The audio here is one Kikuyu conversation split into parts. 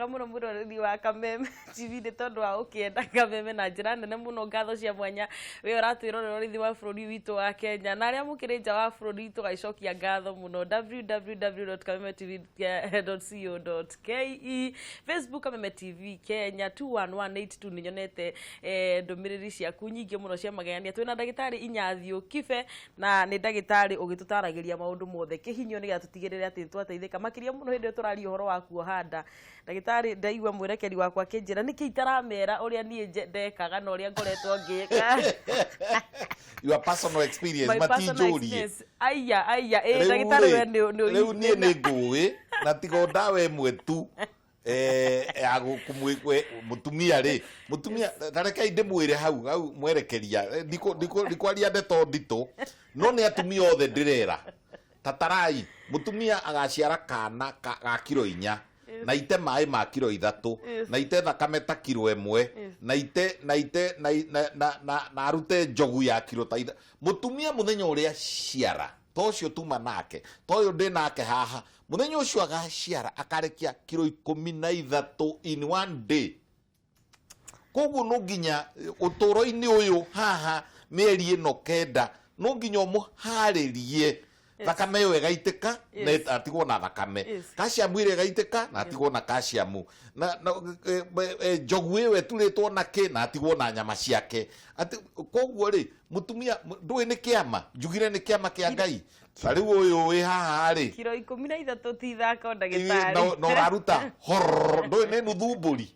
Wega mũno mwĩroreri wa Kameme TV nĩ tondũ wa ũkĩenda Kameme na njĩra nene mũno. Ngatho cia mwanya we ũratwĩrorera ũrĩ thĩ wa bũrũri witũ wa Kenya na arĩa mũkĩrĩ nja wa bũrũri, tũgagĩcokia ngatho mũno. www.kamemetv.co.ke, Facebook Kameme TV Kenya 21182. Nĩ nyonete ndũmĩrĩri ciaku nyingĩ mũno cia magegania. Twĩna ndagĩtarĩ Inyathiũ Kibe na nĩ ndagĩtarĩ ũgĩtũtaragĩria maũndũ mothe kĩhinyo nĩgetha tũtigĩrĩre atĩ nĩtwateithĩka makĩria mũno hĩndĩ ĩyo tũraria ũhoro wa kuoha nda. Ndagĩtarĩ, ndaigua mwerekeri wakwa akĩnjĩra nĩkĩ itaramera ũrĩa niĩ ndekaga na ũrĩa ngoretwo ngĩka. Your personal experience. My personal Matinjũrie. experience. Aya aya, ĩ Rĩu ndagĩtarĩ, rĩ, we nĩ rĩu niĩ nĩ ngũĩ na tiga o ndawa ĩmwe tu ya mũtumia rĩ, mũtumia ta rekei ndĩmwĩre hau hau mwerekeria, ndikwaria ndeto nditũ, no nĩ atumia othe ndĩrera, tatarai mũtumia agaciara kana ga kiro 4 na ite maĩ ma kiro 3 na ite thakame ta kiro 1 na ite na ite na na na na na arute njogu ya kiro ta mũtumia mũthenya ũrĩa ciara ta ũcio tuma nake, ta ũyũ ndĩ nake haha, mũthenya ũcio agaciara akarekia kiro 13 in one day. Koguo no nginya ũtũũro-inĩ ũyũ haha mĩeri ĩno 9 no nginya ũmũharĩrie, thakame ĩyo ĩgaitĩka na atigwo na thakame, calcium ĩrĩa ĩgaitĩka na atigwo na calcium, na njogu ĩyo ĩturĩtwo na kĩ na atigwo na nyama ciake. Atĩ koguo rĩ, mũtumia ndũĩ nĩ kĩama, njugire nĩ kĩama kĩa Ngai. Ta rĩu ũyũ wĩ haha rĩ, Kiro 13 ti ithako, na ndagĩtarĩ. Na ũraruta horr, ndũĩ nĩ nuthu mbũri.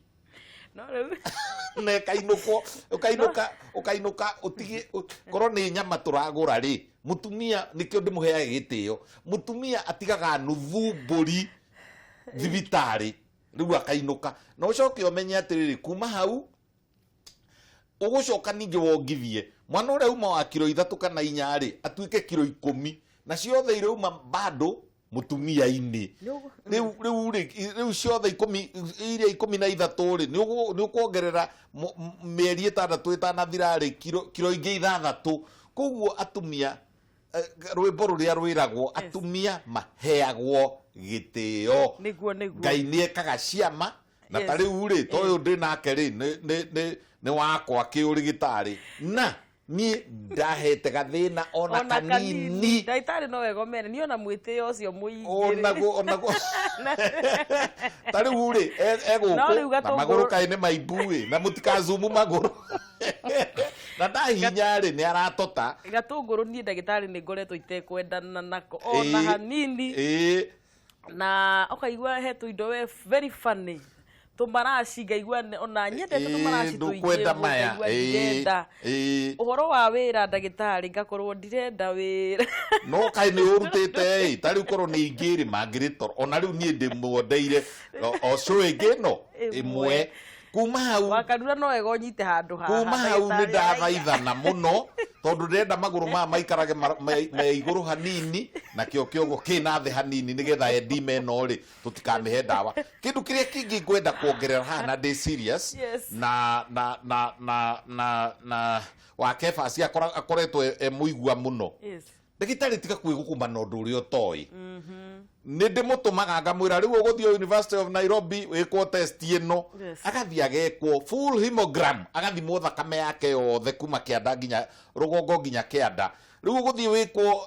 No rĩu Na ĩkainũkwo, ũkainũka ũkainũka ũtige korwo nĩ nyama tũragũra rĩ, mũtumia nĩkĩo ndĩmũheaga gĩtĩo. Mũtumia atigaga nuthu mbũri thibitarĩ, rĩu akainũka. Na ũcoke ũmenye atĩrĩrĩ, kuma hau ũgũcoka ningĩ wongithie mwana ũrĩa uma wa kiro 3 kana 4 rĩ, atuĩke kiro 10, na ciothe irauma bado mũtumia-inĩ. Rĩu rĩ, rĩu ciothe 10 iria 13 rĩ, nĩ ũkuongerera mĩeri 6 ĩtanathira rĩ, kiro ingĩ 6. Koguo atumia, rwĩmbo rũrĩa rwĩragwo, atumia maheagwo gĩtĩo. Nĩguo nĩguo. Ngai nĩ ekaga ciama na ta rĩu rĩ, ta ũyũ ndĩ nake rĩ, nĩ wakwa kĩũrĩgĩtarĩ, na niĩ ndahete gathĩna ona ona kanini. Kanini, ndagĩtarĩ, no wegomere niĩ ona mwĩtĩo ũcio mũingĩ rĩ. Onaguo ta rĩu rĩ, No rĩu egũkũ na gatũngũrũ- magũrũ kaĩ nĩ maimbu ĩ, na mũtikazumu magũrũ na ndahinya rĩ, nĩ aratota. Gatũngũrũ niĩ, ndagĩtarĩ, nĩ ngoretwo itekwendana nako ona hanini. Na ũkaigua he tũindo we very funny, tũmaraci, ngaigua ona nyendete tũmaraci tũingĩ ndũkwenda ũguo, maya. Ngaigua ndirenda. Ũhoro wa wĩra, ndagĩtarĩ, ngakorwo ndirenda wĩra. No kaĩ nĩ ũrutĩte ĩ, ta rĩu korwo nĩ ingĩ rĩ, mangĩrĩ toro ona rĩu niĩ ndĩmwondeire o show ĩngĩ ĩno ĩmwe. Ĩmwe kuma hau. Wakarura no wega ũnyite handũ haha. Kuma hau nĩ ndagĩtarĩ araiga. Ndathaithana mũno tondũ ndĩrenda magũrũ maya maikarage me igũrũ hanini na kĩo kĩogo kĩna thĩ hanini, nĩgetha edema ĩno rĩ, tũtikamĩhe ndawa. Kĩndũ kĩrĩa kĩngĩ ngwenda kuongerera haha, na ndĩ serious, na wa Kebasi akoretwo e mũigua mũno. Ndagĩtarĩ, tiga kwĩgũkũma na ũndũ ũrĩa ũtoĩ. Nĩ ndĩmũtũmaga ngamwĩra, rĩu ũgũthiĩ University of Nairobi wĩkwo test ĩno. Agathiĩ agekwo full hemogram, agathimwo thakame yake yothe kuma kĩanda nginya rũgongo nginya kĩanda. Rĩu ũgũthiĩ wĩkwo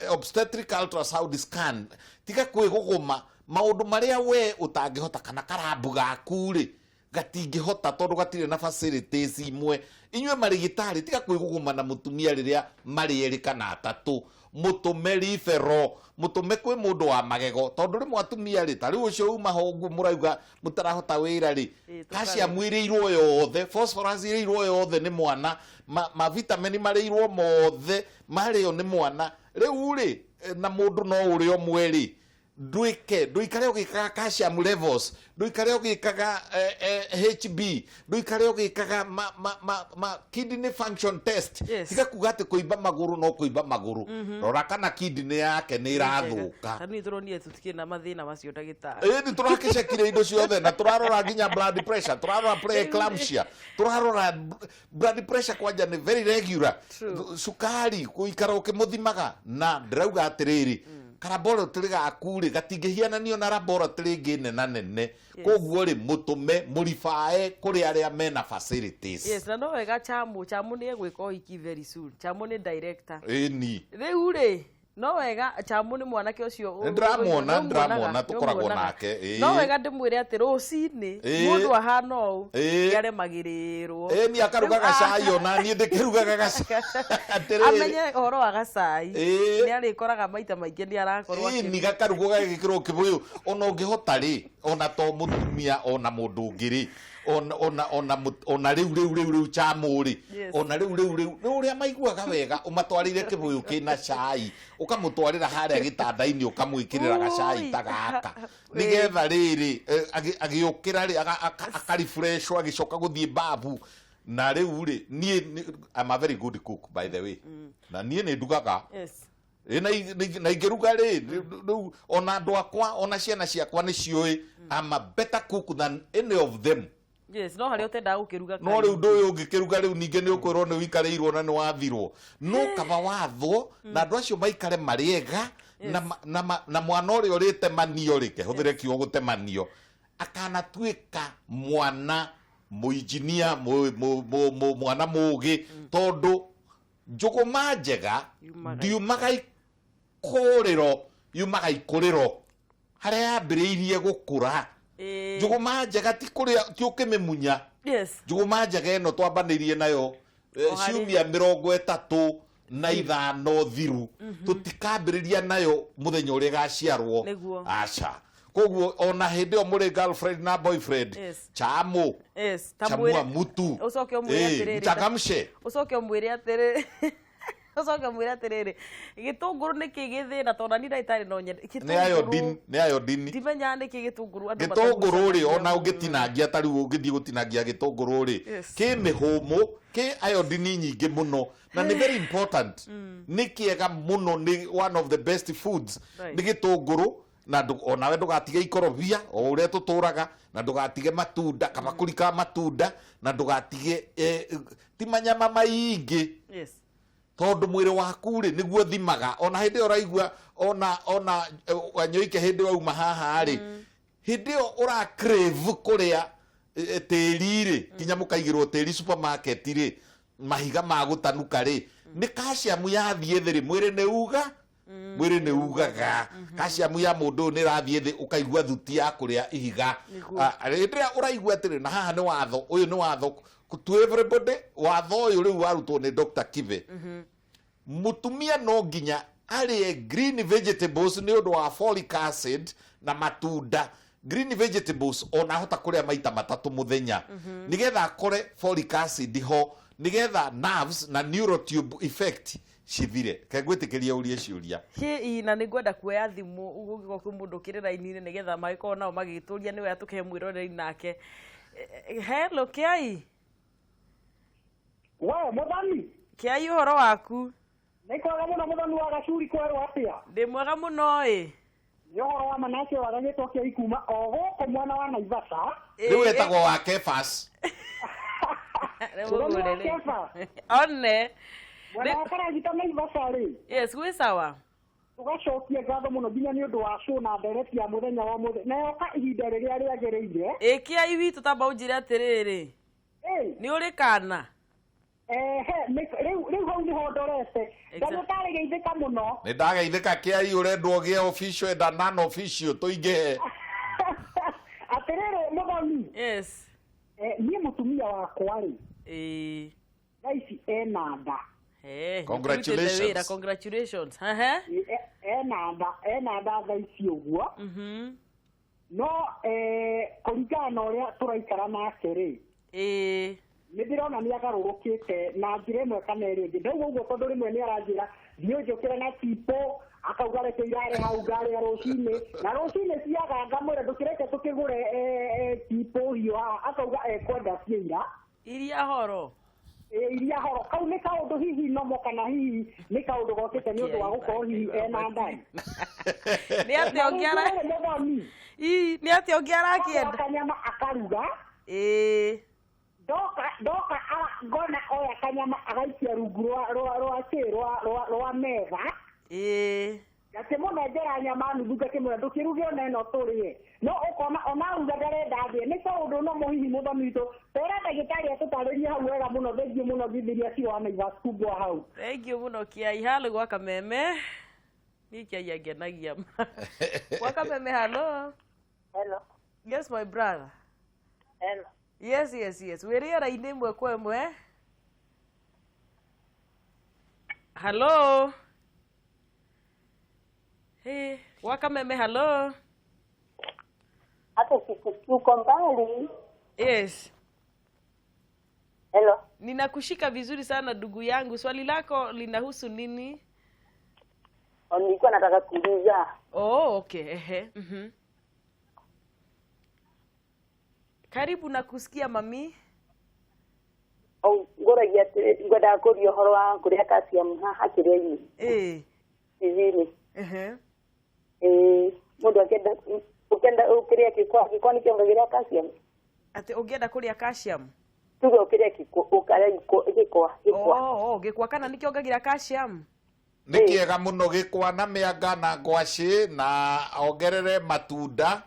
obstetric ultrasound scan. Tiga kwĩgũgũma maũndũ marĩa we ũtangĩhota, kana karambu gaku rĩ gatingĩhota tondũ gatirĩ na facilities imwe. Inyuĩ marĩgĩtarĩ, tiga kwĩgũgũma na mũtumia rĩrĩa marĩ erĩ kana atatũ. Mũtũme referral, mũtũme kwĩ mũndũ wa magego, tondũ rĩmwe atumia rĩ, ta rĩu ũcio uma ho ũguo mũrauga mũtarahota wĩra rĩ, calcium ĩrĩirwo yothe, phosphorus ĩrĩirwo yothe nĩ mwana, ma vitamin marĩirwo mothe marĩo nĩ mwana. Rĩu rĩ, na mũndũ no ũrĩa ũmwe rĩ, ndwĩke ndũikare ũgĩkaga calcium levels, ndũikare ũgĩkaga HB, ndũikare ũgĩkaga ma kidney function test. Tiga kuga atĩ kũimba magũrũ no kũimba magũrũ. Rora kana kidney yake nĩ ĩrathũka. Ta niĩ tũronire tũtikĩrĩ na mathĩna macio, ndagĩtarĩ. Ĩĩ, nĩ tũrakĩcekire indo ciothe na tũrarora nginya blood pressure, tũrarora preeclampsia, tũrarora blood pressure kwanja nĩ very regular. Cukari gũikara ũkĩmũthimaga, na ndĩrauga atĩrĩrĩ. Karaboratory gaku rĩ gatingĩhiananio na laboratory ĩngĩ nena nene. Koguo rĩ, mũtũme mũribae kũrĩ arĩa mena facilities. Yes, na no wega Chamu, Chamu nĩ egwĩka ũhiki very soon. Chamu nĩ director. Ĩni. Rĩu rĩ, no wega Chamu nĩ mwanake ũcio. Nĩ ndĩramuona, nĩ ndĩramuona, ũmuonaga, tũkoragwo nĩ ũmuonaga. nake, ĩĩ. No wega ndĩmwĩre atĩ rũcinĩ mũndũ ahana ũũ nĩ aremagĩrĩrwo. Ĩni, akaruga Rĩu, ah, gacai, ona niĩ ndĩkĩrugaga gacai. Atĩrĩrĩ. Amenye ũhoro wa gacai. Nĩ arĩkoraga maita maingĩ nĩ arakorwo Ĩni, akĩruga. gakarugwo gagĩkĩrwo kĩbũyũ. Ona ũngĩhota rĩ, ona to mũtumia, ona mũndũ ũngĩ rĩ, ona ona ona mũ- ona rĩu rĩu rĩu rĩu Chamu rĩ, ona rĩu rĩu rĩu nĩ ũrĩa maiguaga wega ũmatwarĩire kĩbũyũ kĩna cai, ũkamũtwarĩra harĩa gĩtanda-inĩ, ũkamwĩkĩrĩra gacai ta gaka, nĩgetha rĩrĩ agĩũkĩra rĩ akarefreshwo agĩcoka gũthiĩ babu. Na rĩu rĩ, niĩ I'm a very good cook, by the way, na niĩ nĩ ndugaga. Ĩ, na ingĩruga rĩ, rĩu ona andũ akwa, ona ciana ciakwa nĩ ciũĩ I'm a better cook than any of them. Yes, no harĩa ũtendaga gũkĩruga No rĩu kaingĩ. ũndũ ũyũ ũngĩkĩruga rĩu ningĩ nĩ ũkwĩrwo nĩ ũikarĩirwo na nĩ wathirwo. No kaba wathwo na andũ acio maikare marĩ ega na mwana ũrĩa ũrĩtemanio rĩ, kehũthĩre kiugo gũtemanio, akanatuĩka mwana mũinjinia, mwana mũgĩ, tondũ njũgũma njega Yumaga ndiumaga ikũrĩro, yumaga ikũrĩro harĩa yambĩrĩirie gũkũra. Njũgũma njega ti kũrĩa, ti ũkĩmĩmunya. Njũgũma njega ĩno twambanĩirie nayo O harĩ- ciumia 35 thiru, tũtikambĩrĩria nayo mũthenya ũrĩa ĩgaciarwo. Aca. Koguo ona hĩndĩ ĩyo mũrĩ girlfriend na boyfriend, Chamu, Ta chamua mwĩre- mutu. Ũcoke ũmwĩre atĩrĩrĩ, Mchangamshe. Ũcoke ũmwĩre atĩrĩrĩ, gĩtũngũrũ nĩkĩ gĩthĩna? Tondũ nani ndagĩtarĩ no nyende Nĩ iodine, nĩ iodine. Ndimenyaga nĩkĩ gĩtũngũrũ andũ Gĩtũngũrũ rĩ, ona matagucanagia. ũngĩtinangia, ta rĩu ũngĩthiĩ gũtinangia gĩtũngũrũ rĩ, kĩ mĩhũmũ, kĩ iodine nyingĩ mũno, na nĩ very important, nĩ kĩega mũno, nĩ one of the best foods. Nĩ gĩtũngũrũ na onawe ndũgatige ikorobia o ũrĩa tũtũraga, na ndũgatige matunda, kabakũri ka matunda, na ndũgatige ti manyama maingĩ, tondũ mwĩrĩ waku rĩ nĩguo thimaga. Ona hĩndĩ ĩyo ũraigua ona Wanyoike, hĩndĩ ĩyo wauma haha rĩ, hĩndĩ ĩyo ũra crave kũrĩa tĩri rĩ, kinya mũkaigĩrwo tĩri supermarket rĩ, mahiga ma gũtanuka rĩ, nĩ calcium yathiĩ thĩ rĩ, mwĩrĩ nĩ uga, mwĩrĩ nĩ ugaga calcium ya mũndũ ũyũ nĩ ĩrathiĩ thĩ, ũkaigua thuti ya kũrĩa ihiga. Ah, hĩndĩ ĩrĩa ũraigua atĩrĩ, na haha nĩ watho ũyũ, nĩ watho to everybody, watho ũyũ rĩu warutwo nĩ Dr. Kibe, mũtumia no nginya arĩe green vegetables nĩ ũndũ wa folic acid na matunda. Green vegetables ona ahota kũrĩa maita matatũ mũthenya, nĩgetha akore folic acid ho, nĩgetha nerves na neurotube effect cithire. Ke ngwĩtĩkĩria ũrie ciũria. Hĩ, na nĩ ngwenda kuoya thimũ gũgĩkorwo kwĩ mũndũ ũkĩrĩ raini-inĩ, nĩgetha magĩkorwo nao magĩgĩtũria. Nĩ wega tũkĩhe mwĩroreri nake. Hello, Kĩai. We mũthoni. Kĩai, ũhoro waku? Nĩ kwega mũno, mũthoni wa gacuri, kwerwo atĩa? Ndĩ mwega mũno ĩ. Nĩ ũhoro wa Manase wagagĩtwo kĩai kuma o gũkũ mwena wa Naivasha. Rĩu etagwo wa Kefas. Mũthoni wa Kefa. One. Mwena wa Karagita Naivasha rĩ. Yes, gwĩ sawa. Tũgacokia ngatho mũno nginya nĩ ũndũ wa show na ndereti ya mũthenya wa mũthenya na yoka ihinda rĩrĩa rĩagĩrĩire. Ĩ Kĩai witũ, tamba ũnjĩre atĩrĩrĩ, nĩ ũrĩ kana? Ehe, rĩu hau nĩho ndorete. Ndagĩtarĩ, geithĩka mũno. Nĩ ndageithĩka. Kĩai, ũrendwo ũgĩe official and non official, tũingĩhe. Atĩrĩrĩ mũthoni. Niĩ mũtumia wakwa rĩ, thaa ici ena nda. Hey, Congratulations. wĩra, congratulations. Ehe. Ena nda thaa ici ũguo. No kũringana na ũrĩa tũraikara nake rĩ, nĩ ndĩrona nĩ agarũrũkĩte na njĩra ĩmwe kana ĩrĩa ĩngĩ. Ndauga ũguo tondũ rĩmwe nĩ aranjĩra thiĩ ũnjũkĩre na tipo, akauga reke irare hau ngarĩa rũcinĩ, na rũcinĩ ciaga ngamwĩra ndũkĩreke tũkĩgũre tipo hiũ haha, akauga ekwenda ciĩira. Iria horo. Ĩ, iria horo. Kau nĩ kaũndũ hihi nomo, kana hihi nĩ kaũndũ gokĩte nĩ ũndũ wa gũkorwo hihi ena ndani? Nĩ atĩa ũngĩ ara Rĩngĩ mũthoni, Ii, nĩ atĩa ũngĩ arakĩenda? Kanyama akaruga. Ndoka ngona oya kanyama agaikia rungu rwa rwa rwa kĩ rwa rwa rwa metha. Ngakĩmũnengera nyama nuthu, ngakĩmwĩra ndũkĩruge ona ĩno tũrĩe, no ũkona ona aruga ndarenda ndĩe. Nĩ tondũ no mũhihi mũthomi witũ tera ndagĩtarĩ atũtarĩrie hau wega mũno. Thengiũ mũno, githiria cio wa Naivas kumbwa hau. Thengiũ mũno Kĩai. Halo gwa Kameme, niĩ Kĩai angenagia. Gwa Kameme, halo. Hello. Yes, my brother. Hello. Yes, wĩ rĩera-inĩ ĩmwe kwa ĩmwe. Halo. Hey, gwa Kameme, halo. Hata sikusikii, uko mbali. Yes. Hello. Ninakushika vizuri sana, ndugu yangu. Swali lako linahusu nini? Oh, nilikuwa nataka kuuliza. Oh, okay. Ehe. Karibu na kusikia, mami. Oh, ngoragia atĩrĩ, ngwendaga kũria ũhoro wa kũrĩa calcium haha kĩrĩa-inĩ. TV-inĩ. Ĩĩ, mũndũ akĩenda ũkĩenda ũkĩrĩa gĩkwa, gĩkwa nĩ kĩongagĩrĩra calcium? Atĩ ũngĩenda kũrĩa calcium? Tuge ũkĩrĩa gĩkwa, ũkarĩa gĩkwa gĩkwa gĩkwa. Oh, gĩkwa kana nĩkĩongagĩrĩra calcium? Nĩ kĩega mũno gĩkwa na mĩanga na ngwacĩ na ongerere matunda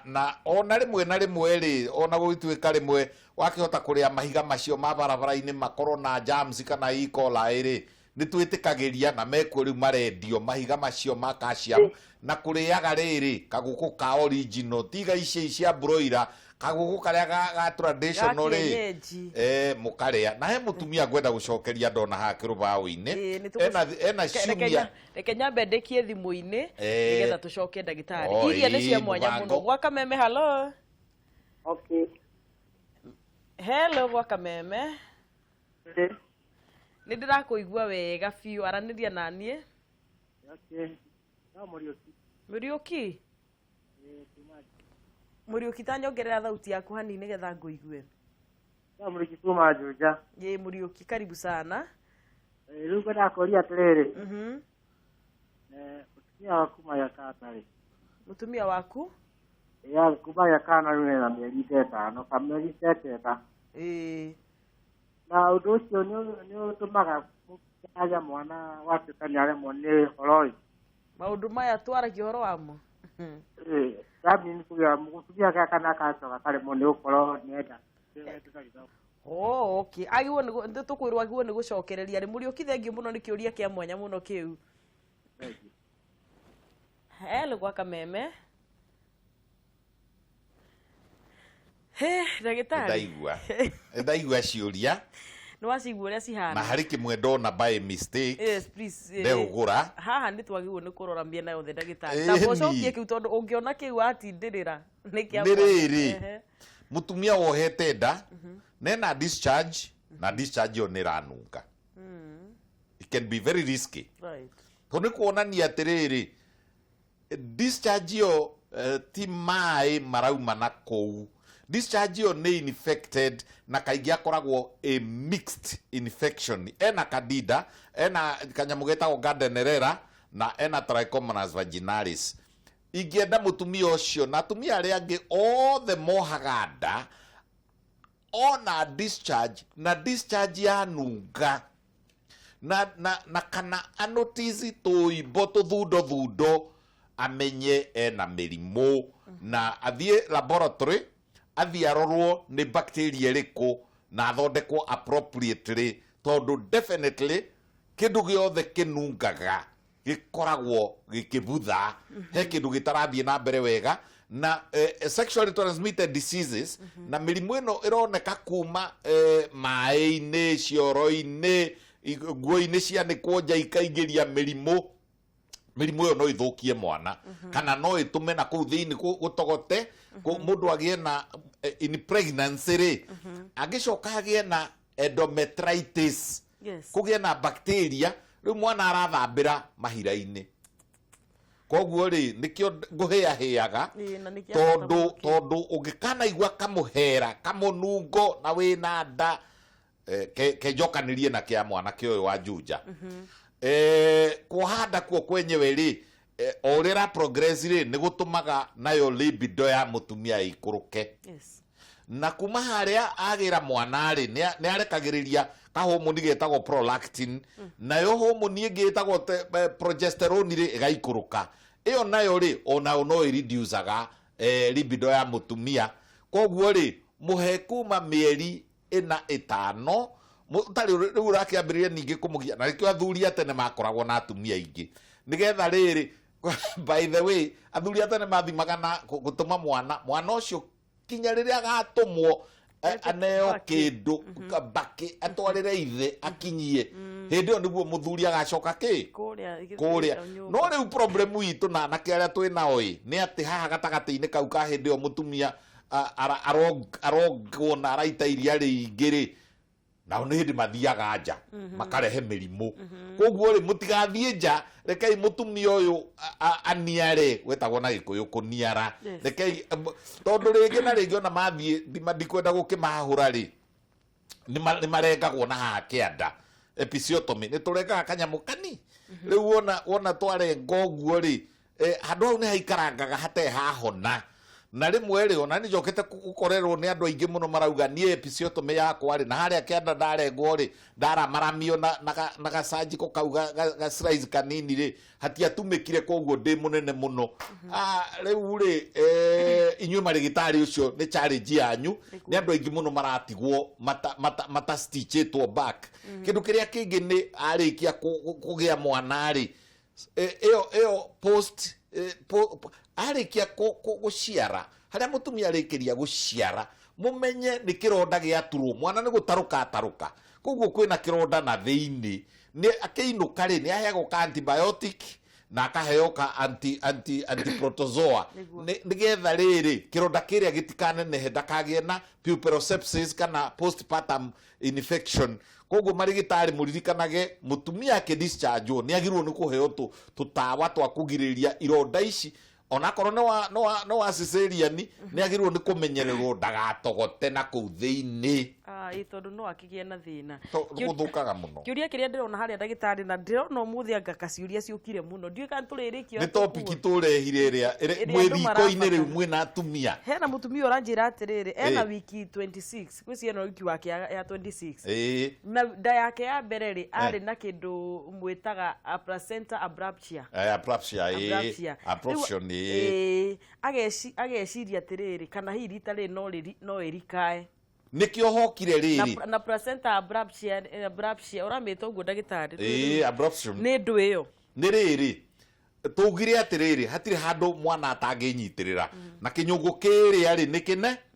na ona rĩmwe na rĩmwe rĩ, ona gũgĩtuĩka rĩmwe wakĩhota kũrĩa mahiga macio ma barabara-inĩ makorwo na germs kana E. coli rĩ, nĩ twĩtĩkagĩria na mekuo rĩu marendio mahiga macio ma calcium. Na kũrĩaga rĩrĩ kagũkũ ka original, tiga ici cia broiler, kagũkũ karĩa ga traditional Ga rĩ. kienyeji. Mũkarĩa na he mũtumia ngwenda gũcokeria ndona haha kĩrũbaũ-inĩ. Ĩĩ, nĩ Ena Reke ciumia reke nyambe ndĩkie thimũ-inĩ nĩgetha tũcoke ndagĩtarĩ. Oh, Iria nĩ cia ĩĩ, mwanya mũbango. mũno. Gwa Kameme, halo. Okay. Hello, gwa Kameme. Nĩ ndĩrakũigua wega biũ, aranĩria na niĩ. Okay. No Mũriũki. Mũriũki. Mũriũki, ta nyongerera thauti yaku hanini nĩgetha ngũigue. No Mũriũki kuma Juja. Ĩ, Mũriũki, karibu sana. Rĩu ngwendaga kũria atĩrĩrĩ, mũtumia wa kuma ya kana rĩ, Mũtumia waku? Ya kuma ya kana rĩu ena mĩeri ta ĩtano ka mĩeri ta ĩkenda. Na ũndũ ũcio nĩ ũtũmaga agĩa mwana watuĩka nĩ aremwo nĩ ũhoro ĩ. Maũndũ maya twaragia ũhoro wamo. That means kũgĩa mũtumia gĩa kana akacoka akaremwo nĩ gũkorwo nĩenda. Oh, okay. Agĩrĩirwo nĩ tũkwĩrwo agĩrĩirwo nĩ gũcokereria rĩ. Mũriũki, thengiũ mũno, nĩ kĩũria kĩa mwanya mũno kĩu. Hello, gwa Kameme. He, ndagĩtarĩ. Ndaigua ciũria. Nĩ wacigua ũrĩa cihana? Na harĩ kĩmwe ndona by mistake. Yes, please. Ndehũgũra. Haha nĩ twagĩrĩirwo nĩ kũrora mĩena yothe, ndagĩtarĩ. Ĩni. Na ũcokie kĩu tondũ ũngĩona kĩu watindĩrĩra nĩ kĩa Nĩ mwanya. rĩrĩ mũtumia wohete nda nena discharge na discharge ĩyo nĩ ĩranunga, it can be very risky, tondũ nĩ kuonania atĩrĩrĩ, discharge ĩyo ti maĩ marauma na kũu, discharge ĩyo nĩ infected, na kaingĩ akoragwo a mixed infection, ena candida, ena kanyamũ getagwo Gardnerella na ena Trichomonas vaginalis. Ingĩenda mũtumia ũcio na atumia arĩa angĩ othe mohaga nda ona discharge na discharge yanunga na kana anotici tũimbo tũthundo thundo, amenye ena mĩrimũ na athiĩ laboratory, athiĩ arorwo nĩ bacteria ĩrĩkũ na athondekwo appropriately, tondũ definitely kĩndũ gĩothe kĩnungaga gĩkoragwo gĩkĩbutha he kĩndũ gĩtarathiĩ na mbere wega. Na sexually transmitted diseases na mĩrimũ ĩno ĩroneka kuma maĩ-inĩ, cioro-inĩ, nguo-inĩ cianĩkwo nja ikaingĩria mĩrimũ. Mĩrimũ ĩyo no ĩthũkie mwana kana no ĩtũme na kũu thĩinĩ gũtogote mũndũ agĩe na in pregnancy rĩ, angĩcoka agĩe na endometritis, kũgĩe na bacteria, rĩu mwana arathambĩra mahira-inĩ. Koguo rĩ, nĩkĩo ngũhĩahĩaga Ĩĩ, na nĩ kĩa bata tondũ mũno kĩu. Tondũ ũngĩkanaigua kamũhera kamũnungo na wĩna nda, kenjokanĩrie na kĩa mwanake ũyũ wa Juja. Kuoha nda kuo kwenyewe rĩ, o ũrĩa ĩra progress rĩ, nĩ gũtũmaga nayo libido ya mũtumia ĩikũrũke. Na kuma harĩa agĩra mwana rĩ, nĩ arekagĩrĩria kahomoni getagwo prolactin, nayo homoni ĩngĩ ĩtagwo progesterone rĩ, ĩgaikũrũka. Ĩyo nayo rĩ, onayo no ĩreducaga libido ya mũtumia. Koguo rĩ, mũhe kuma mĩeri 4, 5, ũtarĩ rĩu ũrakĩambĩrĩria ningĩ kũmũgia. Na nĩkĩo athuri a tene makoragwo na atumia aingĩ, nĩgetha rĩrĩ, by the way, athuri a tene mathimaga na gũtũma mwana ũcio kinya rĩrĩa agatũmwo aneo kĩndũ mbakĩ atwarĩre ithe akinyie, hĩndĩ ĩyo nĩguo mũthuri agacoka kĩ kũrĩa. No rĩu problem itũ na anake arĩa twĩ nao ĩ nĩ atĩ haha gatagatĩ-inĩ kau ka hĩndĩ ĩyo mũtumia arongwo na araita iria rĩingĩ rĩ, nao nĩ hĩndĩ mathiaga nja makarehe mĩrimũ. Koguo rĩ, mũtigathiĩ nja, rekei mũtumia ũyũ aniare, gwetagwo na Gĩkũyũ kũniara. Rekei, tondũ rĩngĩ na rĩngĩ ona mathiĩ, ndikwenda gũkĩmahũra rĩ, nĩ marengagwo na haha kĩanda, episiotomy, nĩ tũrengaga kanyamũ kani. Rĩu wona twarenga ũguo rĩ, handũ hau nĩ haikarangaga hatarĩ hahona. Na rĩmwe rĩ, ona nĩ njokete gũkorerwo nĩ andũ aingĩ mũno marauga niĩ episiotomy yakwa rĩ, na harĩa kĩanda ndarengwo rĩ, ndaramaramio na gacanjiko kau ga slice kanini rĩ, hatiatumĩkire, koguo ndĩ mũnene mũno. Rĩu rĩ, inyuĩ marĩgĩtarĩ, ũcio nĩ challenge yanyu. Nĩ andũ aingĩ mũno maratigwo mata stitchĩtwo back. Kĩndũ kĩrĩa kĩngĩ nĩ arĩkia kũgĩa mwana rĩ, ĩyo post arĩkia gũciara, harĩa mũtumia arĩkĩria gũciara, mũmenye nĩ kĩronda gĩaturwo, mwana nĩ gũtarũka atarũka, koguo kwĩna kĩronda na thĩinĩ. Nĩ akĩinũka rĩ, nĩ aheagwo ka antibiotic na akaheo ka antiprotozoa, nĩgetha rĩrĩ kĩronda kĩrĩa gĩtikanenehe, ndakagĩe na puerperal kana postpartum infection. Koguo marĩgĩtarĩ mũririkanage mũtumia akĩdischargewo nĩ agĩrĩirwo nĩ kũheo tũtawa twa kũgirĩrĩria ironda ici. Onakorwo nĩ wa cesarean, nĩ agĩrĩirwo nĩ kũmenyererwo ndagatogote na kũu thĩinĩ. Ĩ tondũ no akĩgĩe na thĩna. Gũthũkaga mũno. Kĩũria kĩrĩa ndĩrona harĩa, ndagĩtarĩ, na ndĩrona ũmũthĩ anga kaciũria ciũkire mũno, ndiũĩ kana tũrĩrĩkia. Nĩ topic tũrehire ĩrĩa Ĩrĩa mwĩ andũ riko-inĩ rĩu marabatara. Mwĩna atumia. Hena mũtumia ũranjĩra atĩrĩrĩ, ena wiki 26, gwĩciria ĩno wiki wake ya 26, na nda yake ya mbere rĩ, arĩ na kĩndũ mwĩtaga a placenta abruptia. Abruption, ĩ. Abruption. Abruption, Rĩu, ĩ. ĩ, ageciria atĩrĩrĩ, kana hihi rita rĩrĩ no ĩrikae. Nĩkĩo hokire rĩrĩ. Na placenta abruptia ũramĩta ũguo, ndagĩtarĩ? Ĩ, abruption. Nĩ ndũ ĩyo? Nĩ rĩrĩ, tũugire atĩrĩrĩ, hatirĩ handũ mwana atangĩnyitĩrĩra na kĩnyũngũ kĩrĩa rĩ,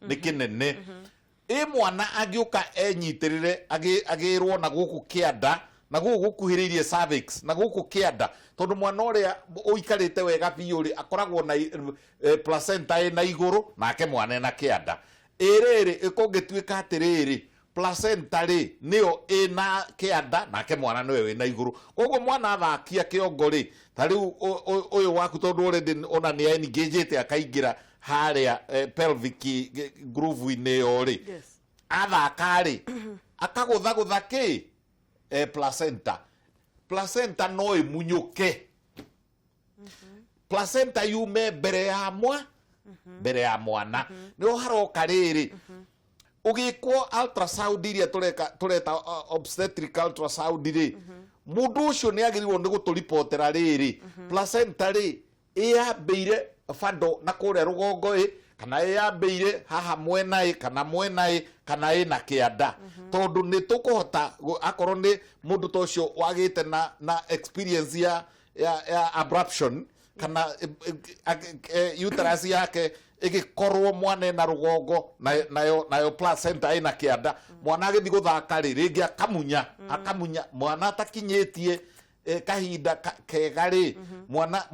nĩ kĩnene. Ĩ mwana angĩũka enyitĩrĩre, agĩrwo na gũkũ kĩanda, na gũkũ gũkuhĩrĩirie cervix, na gũkũ kĩanda, tondũ mwana ũrĩa ũikarĩte wega biũ rĩ, akoragwo na placenta ĩna igũrũ, nake mwana ena kĩanda. Ĩ rĩrĩ, kũngĩtuĩka atĩrĩrĩ, placenta rĩ, nĩyo ĩna kĩanda, nake mwana nĩwe wĩna igũrũ, koguo mwana athakia kĩongo rĩ, ta rĩu ũyũ waku, tondũ already ona nĩ engagĩte akaingĩra harĩa pelvic groove-inĩ ĩyo rĩ, athaka rĩ, akagũthagũtha kĩ placenta no ĩmunyũke, placenta yume mbere ya mwana. Nĩho haroka rĩrĩ, ũgĩkwo ultrasound iria tũreka, tũreta obstetric ultrasound rĩ, mũndũ ũcio nĩ agĩrĩirwo nĩ gũtũribotera rĩrĩ, placenta rĩ, ĩyambĩire bado na kũrĩa rũgongo ĩ, kana ĩyambĩire haha mwena ĩ, kana mwena ĩ, kana ĩna kĩanda, tondũ nĩ tũkũhota akorwo nĩ mũndũ ta ũcio wagĩte na experience ya abruption, kana uterus yake ĩgĩkorwo mwana ena rũgongo, nayo placenta ĩna kĩanda, mwana agĩthiĩ gũthaka rĩ, rĩngĩ akamunya mwana atakinyĩtie kahinda kega rĩ, mwana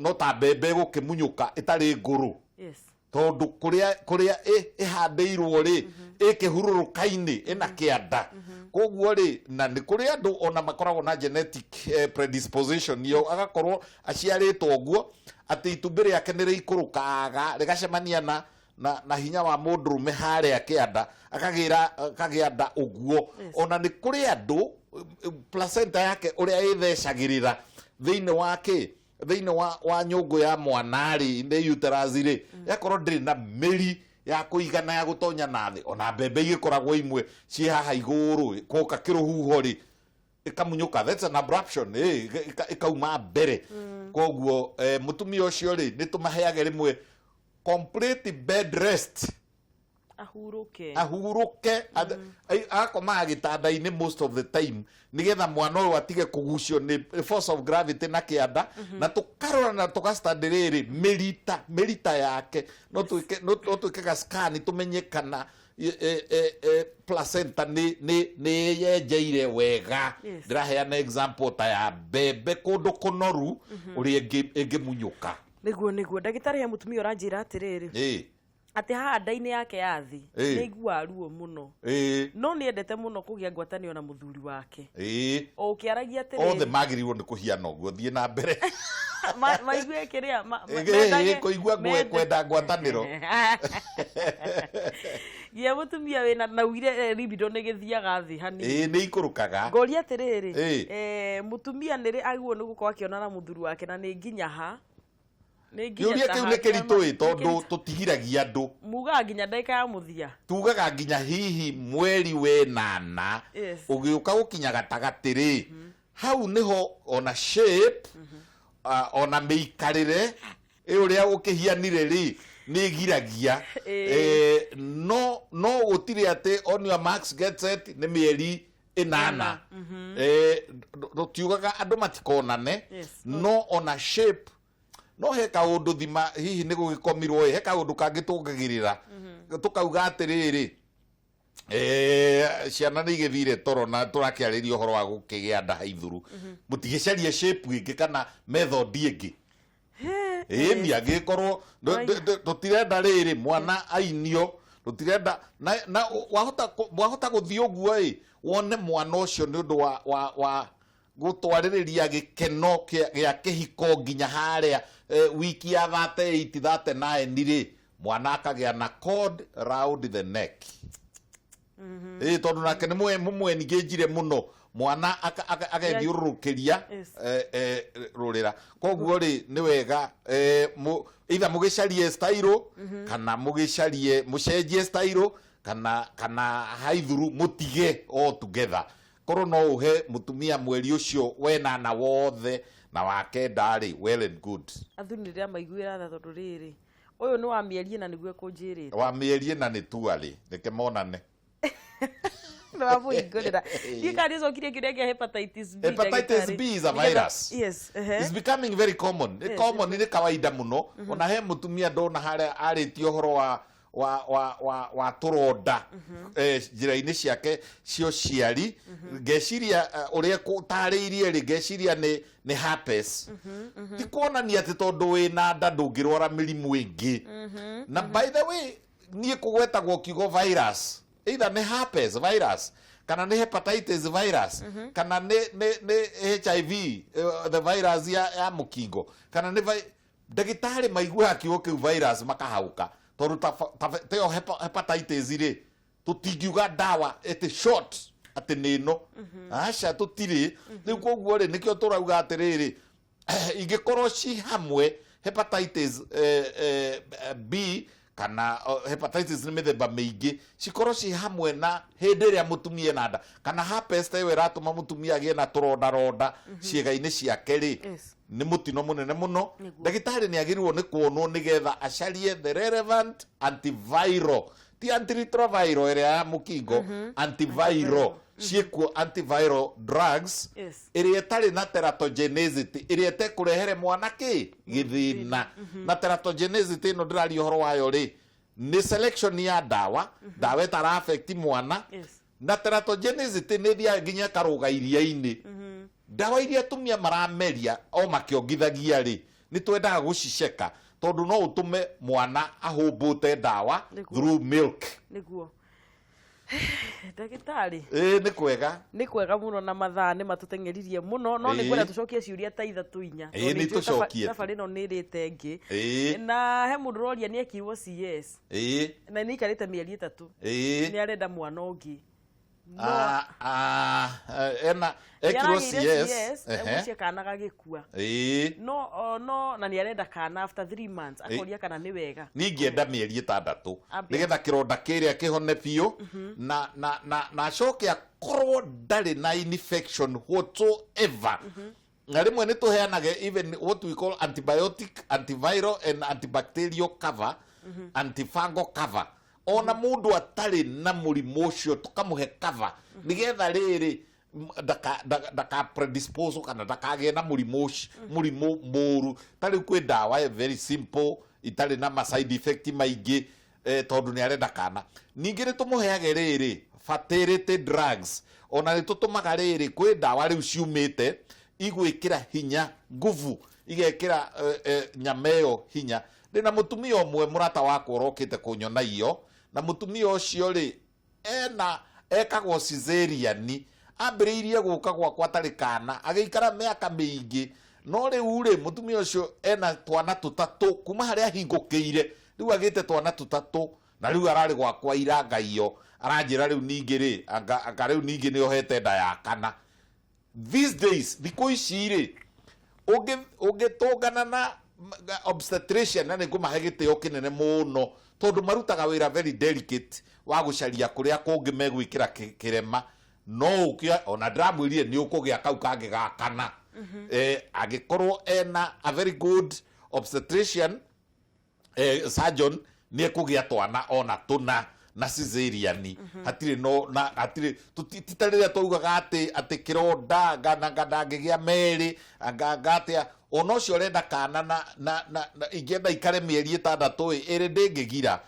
no ta mbembe gũkĩmunyũka ĩtarĩ ngũrũ, tondũ kũrĩa ĩhandĩirwo rĩ, ĩkĩhurũrũka-inĩ ĩna kĩanda. Koguo rĩ, na nĩ kũrĩ andũ ona makoragwo na genetic predisposition ĩyo, agakorwo aciarĩtwo ũguo atĩ itumbĩ rĩake nĩ rĩikũrũkaga rĩgacemania na hinya wa mũndũrũme harĩa kĩanda, akagĩa nda ũguo. Ona nĩ kũrĩ andũ placenta yake ũrĩa ĩthecagĩrĩra thĩinĩ wa kĩ thĩinĩ wa nyũngũ ya mwana rĩ, nĩ uterus rĩ, yakorwo ndĩrĩ na mĩri. Ya kũigana ya gũtonya na thĩ. Ona mbembe igĩkoragwo imwe ciĩ haha igũrũ, kwoka kĩrũhuho rĩ, ĩkamunyũka. That's an abruption, ĩkauma mbere. Koguo mũtumia ũcio rĩ, nĩ tũmaheage rĩmwe complete bed rest. Ahurũke. Ahurũke, agakomaga gĩtanda-inĩ most of the time, nĩgetha mwana ũyũ atige kũgucio nĩ force of gravity na kĩanda. Na tũkarora na tũgastudy rĩrĩ mĩrita yake. No twĩke ga scan tũmenye kana placenta nĩ yenjeire wega. Ndĩraheana example ta ya mbembe kũndũ kũnoru ũrĩa ĩngĩmunyũka. Nĩguo ndagĩtarĩ, he mũtumia ũranjĩra atĩrĩrĩ, atĩ haha nda-inĩ yake ya thĩ nĩ aiguaga ruo mũno, no nĩ endete mũno kũgĩa ngwatanĩro na mũthuri wake. O ũkĩaragia othe atĩrĩrĩ, magĩrĩirwo nĩ kũhiana ũguo. Thiĩ na mbere. Maigue kĩrĩa kũigua kwenda ngwatanĩro. Nginya mũtumia wĩna na ugire libido nĩ gĩthiaga thĩ hanini. Ĩĩ, nĩ ikũrũkaga. Ngoria atĩrĩrĩ, mũtumia nĩrĩ agĩrĩirwo nĩ gũkorwo akĩonana mũthuri wake, na nĩ nginya ha? Nĩ nginya kĩũria ta kĩu ha? Nĩ kĩritũ ĩ, tondũ tũtigiragia andũ. Mugaga nginya ndagĩka ya mũthia? Tugaga nginya hihi mweri wenana ũgĩũka gũkinya gatagatĩ rĩ, hau nĩho ona shape, ona mĩikarĩre ĩ ũrĩa ũkĩhianire rĩ, nĩ ĩgiragia. No gũtirĩ atĩ on your marks, get set, nĩ mĩeri 8. Tũtiugaga andũ matikonane. No ona shape, no he kaũndũ thima hihi nĩ gũgĩkomirwo ĩ, he kaũndũ kangĩ tũngagĩrĩra tũkauga atĩrĩrĩ, ciana nĩ igĩthire toro na tũrakĩarĩria ũhoro wa gũkĩgĩa nda haithuru, mũtigĩcarie shape ĩngĩ kana method ĩngĩ. Ĩni angĩkorwo tũtirenda rĩrĩ mwana ainio, tũtirenda na wahota gũthiĩ ũguo ĩ, wone mwana ũcio nĩ ũndũ wa gũtwarĩrĩria gĩkeno gĩa kĩhiko nginya harĩa wiki ya 38, 39 rĩ, mwana akagĩa na cord round the neck. Ĩ tondũ nake nĩ mũmwenigĩnjire mũno, mwana agethiũrũrũkĩria rũrĩra. Koguo rĩ, nĩ wega either mũgĩcarie style kana mũgĩcarie mũcenjie style kana haithuru mũtige all together. Korwo no ũhe mũtumia mweri ũcio wenana wothe na wa kenda rĩ, well and good. Athuri nĩ ndĩramaiguĩra tha, tondũ rĩrĩ, ũyũ nĩ wa mĩeri 4 nĩguo ekũnjĩrĩte. Wa mĩeri 4 nĩ tuarĩ, reke monane. Nĩ wamũhingũrĩra. Ndiĩ kana nĩũcokirie kĩũria kĩa hepatitis B. Hepatitis ndagĩtarĩ. B is a virus. It's becoming very common. Nĩ common, nĩ kawaida mũno. Ona he mũtumia ndona harĩa arĩtie ũhoro wa tũronda njĩra-inĩ ciake cia ũciari. Ngeciria ũrĩa ũtarĩirie rĩ, ngeciria nĩ herpes. Ti kuonania atĩ tondũ wĩna nda ndũngĩrwara mĩrimũ ĩngĩ. Na by the way, niĩ kũgwetagwo kiugo virus, either nĩ herpes virus kana nĩ hepatitis virus kana nĩ HIV, the virus ya mũkingo, kana nĩ ndagĩtarĩ maiguaga kiugo kĩu virus makahauka, tondũ ta ĩyo hepatitis rĩ, tũtingiuga ndawa ĩtĩ short atĩ nĩ ĩno. Aca, tũtirĩ. Rĩu koguo rĩ, nĩkĩo tũrauga atĩrĩrĩ, ingĩkorwo ci hamwe, hepatitis B kana hepatitis nĩ mĩthemba mĩingĩ, cikorwo ci hamwe na hĩndĩ ĩrĩa mũtumia ena nda, kana herpes ta ĩyo ĩratũma mũtumia agĩe na tũrondaronda ciĩga-inĩ ciake rĩ, nĩ mũtino mũnene mũno. Ndagĩtarĩ nĩ agĩrĩirwo nĩ kuonwo nĩgetha acarie the relevant antiviral, ti antiretroviral ĩrĩa ya mũkingo, antiviral ciĩkuo, antiviral drugs ĩrĩa ĩtarĩ na teratogenicity, ĩrĩa ĩtekũrehere mwana kĩ gĩthĩna. Na teratogenicity ĩno ndĩraria ũhoro wayo rĩ, nĩ selection ya ndawa, ndawa ĩtara affect mwana. Na teratogenicity nĩ ĩthiaga nginya ĩkarũga iria-inĩ. Ndawa iria atumia marameria o makĩongithagia rĩ, nĩ twendaga gũciceka, tondũ no ũtũme mwana ahũmbũte ndawa through milk. Nĩguo, ndagĩtarĩ. Ĩĩ, nĩ kwega. Nĩ kwega mũno, na mathaa nĩ matũteng'eririe mũno, no nĩ ngwenda tũcokie ciũria ta ithatũ, inya. Ĩĩ, nĩ tũcokie. Thabarĩ ĩno nĩ ĩrĩte ĩngĩ. Na he mũndũ ũroria nĩ ekirwo CS na nĩ aikarĩte mĩeri 3, nĩ arenda mwana ũngĩ. No Ah, ah, eh, ena ekirwo nĩaragĩire CS CS, ngwĩciria kana gagĩkua. No no na nĩ arenda kana after 3 months, akoria kana nĩ wega. Niĩ ingĩenda mĩeri 6 Ambe. nĩgetha kĩronda kĩrĩa kĩhone biũ na acoke akorwo ndarĩ na infection whatsoever. Na rĩmwe nĩ tũheanage even what we call antibiotic, antiviral and antibacterial cover, antifungal cover, ona mũndũ atarĩ na mũrimũ ũcio tũkamũhe cover nĩgetha rĩrĩ ndaka predispose kana ndakagĩe na mũrimũ ũcio, mũrimũ mũru. Ta rĩu kwĩ ndawa very simple itarĩ na ma side effect maingĩ, tondũ nĩ arenda kana. Ningĩ nĩ tũmũheage rĩrĩ fertility drugs, ona nĩ tũtũmaga rĩrĩ kwĩ ndawa rĩu ciumĩte igwĩkĩra hinya nguvu, igekĩra nyama ĩyo hinya. Ndĩna mũtumia ũmwe mũrata wakwa ũrokĩte kũnyona iyo, na mũtumia ũcio rĩ ena ekagwo cesarean, ambĩrĩirie gũka gwakwa atarĩ kana, agĩikara mĩaka mĩingĩ, no rĩu rĩ mũtumia ũcio ena twana tũtatũ kuma harĩa ahingũkĩire, rĩu agĩte twana tũtatũ, na rĩu ararĩ gwakwa ira ngaiyo, aranjĩra rĩu ningĩ rĩ anga rĩu ningĩ nĩ ohete nda ya kana. These days, thikũ ici rĩ, ũngĩtũngana na obstetrician, na nĩ ngũmahe gĩtĩo kĩnene mũno tondũ marutaga wĩra very delicate wa gũcaria kũrĩa kũngĩ megwĩkĩra kĩrema, no ũkĩa ona ndĩramwĩrire nĩ ũkũgĩa kau kangĩ ga kana. Angĩkorwo ena a very good obstetrician, surgeon, nĩ ekũgĩa twana ona tũna na cesarean. Hatirĩ no na hatirĩ ti ta rĩrĩa twaugaga atĩ kĩronda ngana ndangĩgĩa merĩ anga atĩa. Ona ũcio ũrenda kana na ingĩenda ikare mĩeri 6 ĩ ĩrĩ ndĩngĩgira.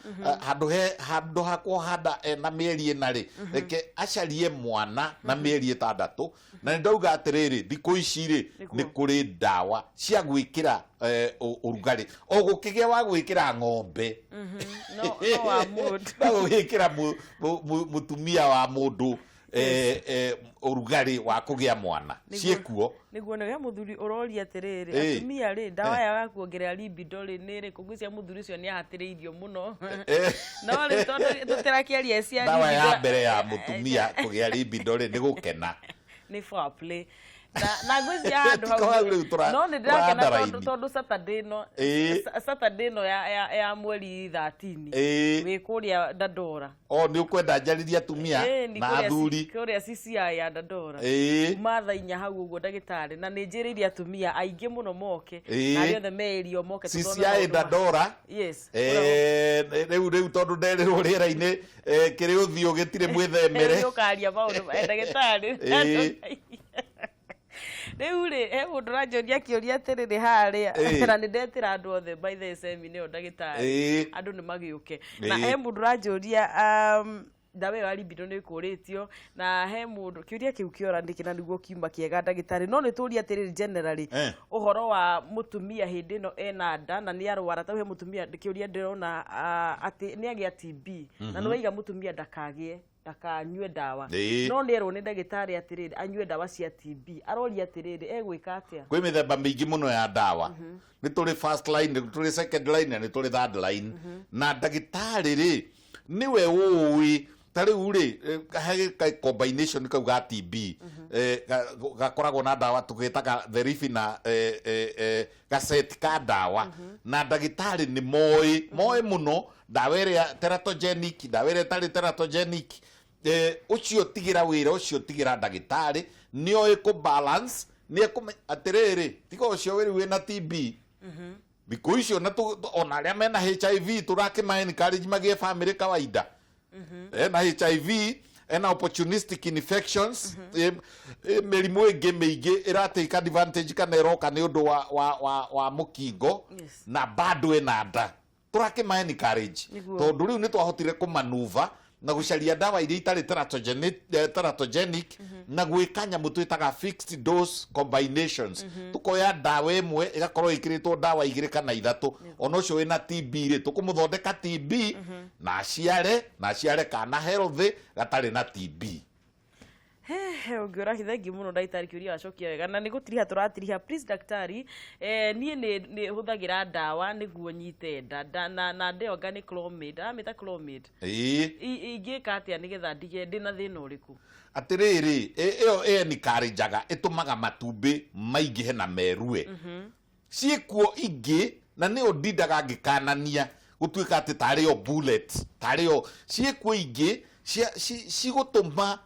Handũ hakwo handa ena mĩeri 4 rĩ, reke acarie mwana na mĩeri 6. Na nĩ ndauga atĩrĩrĩ, thikũ ici rĩ nĩ kũrĩ ndawa cia gwĩkĩra ũrugarĩ, o gũkĩgĩa wa gwĩkĩra ng'ombe. No, no wa mũndũ. No gwĩkĩra mũtumia wa mũndũ ũrugarĩ wa kũgĩa mwana ciĩkuo. Nĩguo nĩ mũthuri ũroria atĩrĩrĩ, atumia rĩ, ndawa ya kuongerera libido rĩ nĩ ĩrĩkũ? Ngwĩciria mũthuri ũcio nĩ ahatĩrĩirio mũno, no rĩu tondũ tũtirakĩaria cia Ndawa ya mbere ya mũtumia kũgĩa libido rĩ nĩ gũkena. Nĩ foreplay na ngwĩciria handũ hau no nĩ ndĩrakena tondũ Saturday no Saturday no ya mweri 13 wĩ kũrĩa Dandora. O nĩ ũkwenda njarĩrie atumia na athuri. Kũrĩa CCI ya Dandora kuma thaa 4 hau ũguo ndagĩtarĩ, na nĩ njĩrĩire atumia aingĩ mũno moke na arĩa othe meĩrio moke. CCI Dandora. Yes. Rĩu tondũ nderirwo rĩera-inĩ kĩrĩ ũthiũ gĩtirĩ mwĩthemere. Nĩ ũkaria maũndũ ndagĩtarĩ. Rĩu rĩ he mũndũ ũranjũria kĩũria atĩrĩrĩ harĩa, na nĩ ndetĩra andũ othe by the seminar ĩyo ndagĩtarĩ, andũ nĩ magĩũke, na he mũndũ ũranjũria ndawa ĩyo ya libido nĩ ĩkũrĩtio, na he mũndũ kĩũria kĩu kĩora nĩkĩ na nĩguo kiuma kĩega ndagĩtarĩ, no nĩ tũrie atĩrĩrĩ generally ũhoro wa mũtumia hĩndĩ ĩno ena nda na nĩ arwara. Ta he mũtumia kĩũria ndĩrona atĩ nĩ agĩa TB, na nĩ waiga mũtumia ndakagĩe ndakanyue ndawa, no nĩ erwo nĩ ndagĩtarĩ atĩrĩrĩ anyue ndawa cia TB. Aroria atĩrĩrĩ, egwĩka atĩa? Kwĩ mĩthemba mĩingĩ mũno ya ndawa. Nĩ tũrĩ first line, nĩ tũrĩ second line na nĩ tũrĩ third line, na ndagĩtarĩ rĩ nĩwe ũĩ. Ta rĩu rĩ he combination kau ga TB gakoragwo na ndawa tũgĩtaga the Rifina, gaceti ka ndawa, na ndagĩtarĩ nĩ moĩ mũno ndawa ĩrĩa teratogenic, ndawa ĩrĩa ĩtarĩ teratogenic. Ũcio tigĩra wĩra ũcio tigĩra ndagĩtarĩ, nĩ oĩ kũ balance, nĩ ekũmenya atĩrĩrĩ tiga ũcio rĩu wĩna TB thikũ icio na ona arĩa mena HIV tũrakĩma encourage magĩe family kawaida. Ena HIV, ena opportunistic infections, mĩrimũ ĩngĩ mĩingĩ ĩratake advantage kana ĩroka nĩ ũndũ wa mũkingo na bado ena nda, tũrakĩma encourage tondũ rĩu nĩ twahotire kũmanuva na gũcaria ndawa iria itarĩ teratogenic na gwĩka nyamũ twĩtaga fixed dose combinations. Tũkoya ndawa ĩmwe ĩgakorwo ĩkĩrĩtwo ndawa igĩrĩ kana ithatũ. Ona ũcio wĩna TB rĩ, tũkũmũthondeka TB na aciare kana healthy gatarĩ na TB. Ũngĩũra thengiũ mũno ndagĩtarĩ, kĩũria wacokia wega na nĩ gũtiriha tũratiriha. Please ndagĩtarĩ, niĩ nĩ hũthagĩra ndawa nĩguo nyite nda. Na ndĩonga nĩ Clomid, aramĩta Clomid. Ingĩka atĩa nĩgetha ndige? Ndĩna thĩna ũrĩkũ? Atĩrĩrĩ, ĩyo ĩenikaranjaga, ĩtũmaga matumbĩ maingĩhe na merue. Ciĩkuo ingĩ na nĩyo ndindaga ngĩkanania gũtuĩka atĩ tarĩ yo bullet, tarĩ yo ciĩkuo ingĩ cigũtũma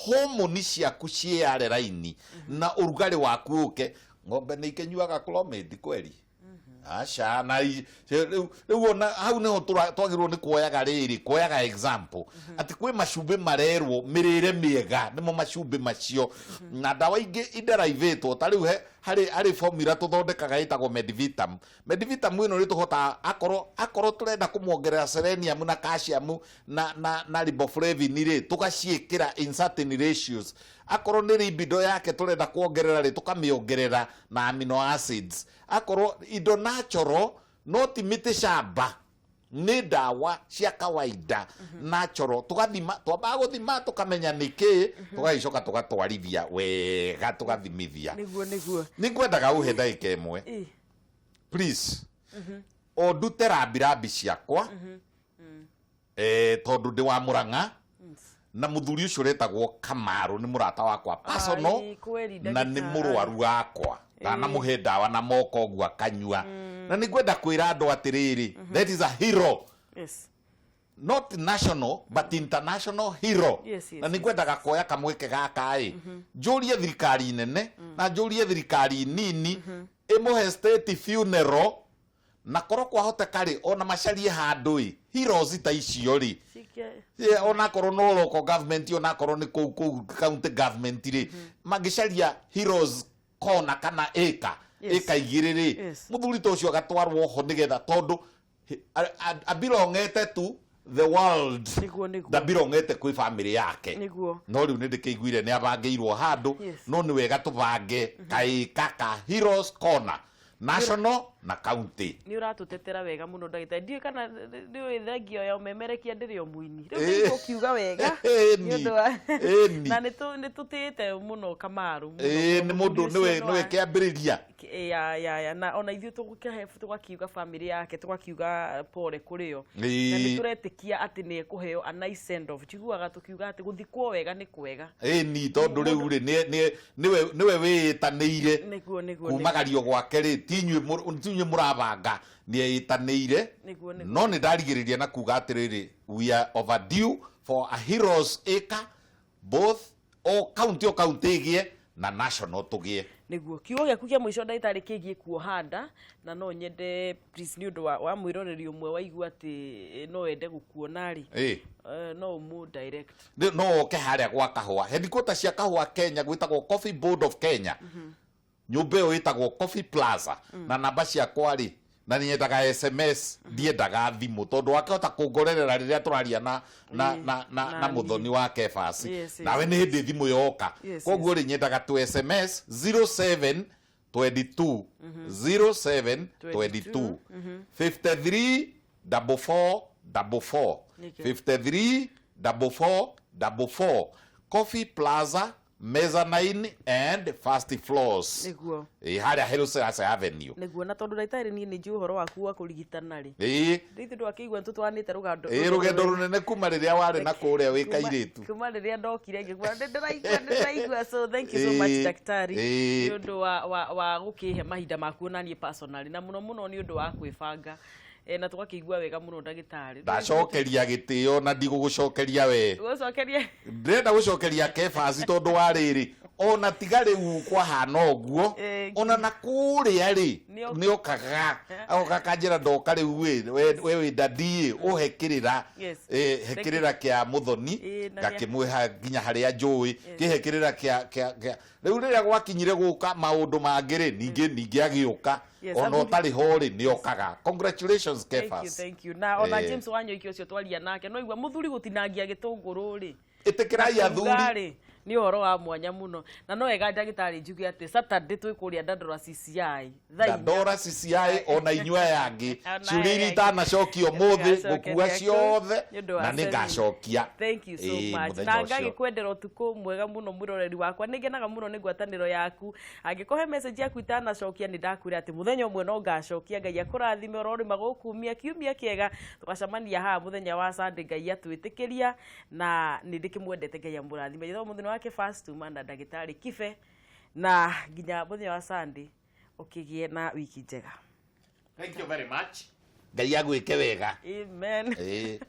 homoni ciaku ciĩyare raini na ũrugarĩ waku ũke. Ng'ombe nĩ ikĩnyuaga Clomid kweri? Aca. Na rĩu ona hau nĩho twagĩrĩirwo nĩ kuoyaga rĩrĩ, kuoyaga example atĩ kwĩ macumbĩ marerwo mĩrĩre mĩega nĩmo macumbĩ macio na ndawa ingĩ ideraivĩtwo. Ta rĩu harĩ formula tũthondekaga ĩtagwo Medivitam. Medivitam ĩno nĩ tũhotaga akorwo tũrenda kũmuongerera selenium na calcium na riboflavin rĩ, tũgaciĩkĩra in certain ratios. Akorwo nĩ libido yake tũrenda kuongerera rĩ, tũkamĩongerera na amino acids, akorwo indo natural, no ti mĩtĩ shamba, nĩ ndawa cia kawaida natural. Tugathima, twambaga gũthima tũkamenya nĩ kĩ, tũgagĩcoka tũgatwarithia wega, tũgathimithia. Nĩguo. Nĩ ngwendaga ũhe ndagĩka ĩmwe, please, o ndute rambirambi ciakwa, tondũ ndĩ wa Mũrang'a na mũthuri ũcio ũretagwo Kamaru nĩ mũrata wakwa personal. Ai, kweli, na nĩ ndagĩtarĩ. Mũrwaru wakwa ndanamũhe ndawa na moko ũguo akanyua, na nĩ ngwenda kwĩra andũ atĩrĩrĩ, that is a hero, not national but international hero. Na nĩ ngwendaga kuoya kamweke gaka ĩ njũrie thirikari nene na njũrie thirikari nini ĩmũhe state funeral, na korwo kwahoteka rĩ, ona macarie handũ ĩ heroes ta icio rĩ. Onakorwo no local government, onakorwo nĩ kũu county government rĩ, mangĩcaria heroes kona kana ĩka ĩka 2 rĩ, mũthuri ta ũcio agatwarwo ho nĩgetha tondũ abirongete to the world. Nĩguo. Ndabirongete kwĩ family yake. No rĩu nĩ ndĩkĩiguire nĩ abangĩirwo handũ. No nĩ wega tũbange kaĩka ka heroes corner, national na county. Nĩ ũratũtetera wega mũno ndagĩtarĩ. Ndiũĩ kana nĩ ũĩ thengio ya ũmemerekia, ndĩrĩ o mũini rĩu. Nĩ ũkiuga wega nĩ ũndũ wa na nĩ tũtĩĩte mũno Kamaru mũno, Ĩĩ, nĩ mũno. Mũndũ Mũthuri ũcio nĩwe nĩ nĩwe kĩambĩrĩria. Ya, na ona ithuĩ tũgũkĩhe, tũgakiuga family yake, tũgakiuga pole kũrĩ o, na nĩ tũretĩkia atĩ nĩ ekũheo a nice send off. Njiguaga tũkiuga atĩ gũthikwo wega nĩ kwega. Ĩni, tondũ rĩu rĩ nĩwe wĩĩtanĩire. Nĩguo. Kumagario gwake rĩ, ti inyuĩ mũrabanga, nĩ eĩtanĩire. Nĩguo. No nĩ ndarigĩrĩria na kuga atĩrĩrĩ, we are overdue for a heroes acre, both o county, o county ĩgĩe na national tũgĩe. Nĩguo. Kiugo gĩaku kĩa mũico ndagĩtarĩ kĩgiĩ kuoha nda, na no nyende please, nĩ ũndũ wa mwĩroreri ũmwe waigua atĩ no ende gũkuona rĩ, no ũmũ direct. No oke harĩa gwa Kahũa, headquarter cia Kahũa Kenya, gwĩtagwo Coffee Board of Kenya, nyũmba ĩyo ĩtagwo Coffee Plaza. Na namba ciakwa rĩ, na nyendaga SMS, ndiendaga thimũ tondũ wakĩhota kũngorerera rĩrĩa tũraria na na Na mũthoni wa Kefas, nawe nĩ hĩndĩ thimũ yoka. Koguo rĩ, nyendaga tu SMS 07 22 07 22 53 44 44. 53 44 44, Coffee Plaza, mezzanine and first floors. Ĩ harĩa Hillside Avenue. Nĩguo. Na tondũ ndagĩtarĩ niĩ nĩ njũĩ ũhoro waku wa kũrigitana rĩ, rĩu ndwakĩigua nĩ tũtwaranĩte rũgendo. Ĩĩ, rũgendo rũnene kuma rĩrĩa warĩ na kũrĩa wĩ kairĩtu. Kuma rĩrĩa ndokire ngĩkua nĩ ndĩraigua. So thank you so much, daktari, nĩ ũndũ wa gũkĩhe mahinda maku ona niĩ personally, na mũno mũno nĩ ũndũ wa kwĩbanga, na tũgakĩigua wega mũno ndagĩtarĩ. Ndacokeria gĩtĩo na ndigũgũcokeria we. Gũcokeria. Ndĩrenda gũcokeria Kefasi tondũ wa rĩrĩ, ona tiga rĩu kwahana ũguo, ona na kũrĩa rĩ, nĩokaga agoka kanjĩra, ndoka rĩu ĩ, we wĩ dadi ĩ, ũhe kĩrĩra. He kĩrĩra kĩa mũthoni. Ngakĩmwĩha nginya harĩa njũĩ kĩhe kĩrĩra kĩa rĩu rĩrĩa gwakinyire gũka maũndũ mangĩ rĩ, ningĩ agĩũka. Ona ũtarĩ ho rĩ, nĩokaga. Congratulations, Thank you. Kefas. Thank you. Na ona James Wanyoike ũcio twaria nake no igua mũthuri gũtinangia gĩtũngũrũ rĩ. Ĩtĩkĩrai athuri. Rĩ nĩ ũhoro wa mwanya mũno, na no wega ndagĩtarĩ njuge atĩ Saturday twĩ kũrĩa Dandora CCI thaa 4. Dandora CCI, ona inyuĩ aya angĩ, Ona ciũria iria aya angĩ. itanacokio ũmũthĩ, Nĩtũgacokeria ngũkua kũu ciothe nĩ ũndũ wa na nĩ seminar. ngacokia. Thank you so Ĩĩ, much. mũthenya Na ũcio. ngagĩkwendera ũtukũ mwega mũno, mwĩroreri wakwa. Nĩ ngenaga mũno nĩ ngwatanĩro yaku. Angĩkorwo he message yaku itanacokia, nĩ ndakwĩra atĩ mũthenya ũmwe no ngacokia. Ngai akũrathime, ũrorĩma gũkumia kiumia kĩega. Tũgacemania haha mũthenya wa Sunday, Ngai atwĩtĩkĩria, na nĩ ndĩkĩmwendete. Ngai amũrathime. Njĩtagwo mũthenya wake Fastuma na ndagĩtarĩ Kibe, na nginya mũthenya wa Sunday, ũkĩgĩe na wiki njega. Thank you very much. Ngai agwĩke wega. Amen. Ĩĩ.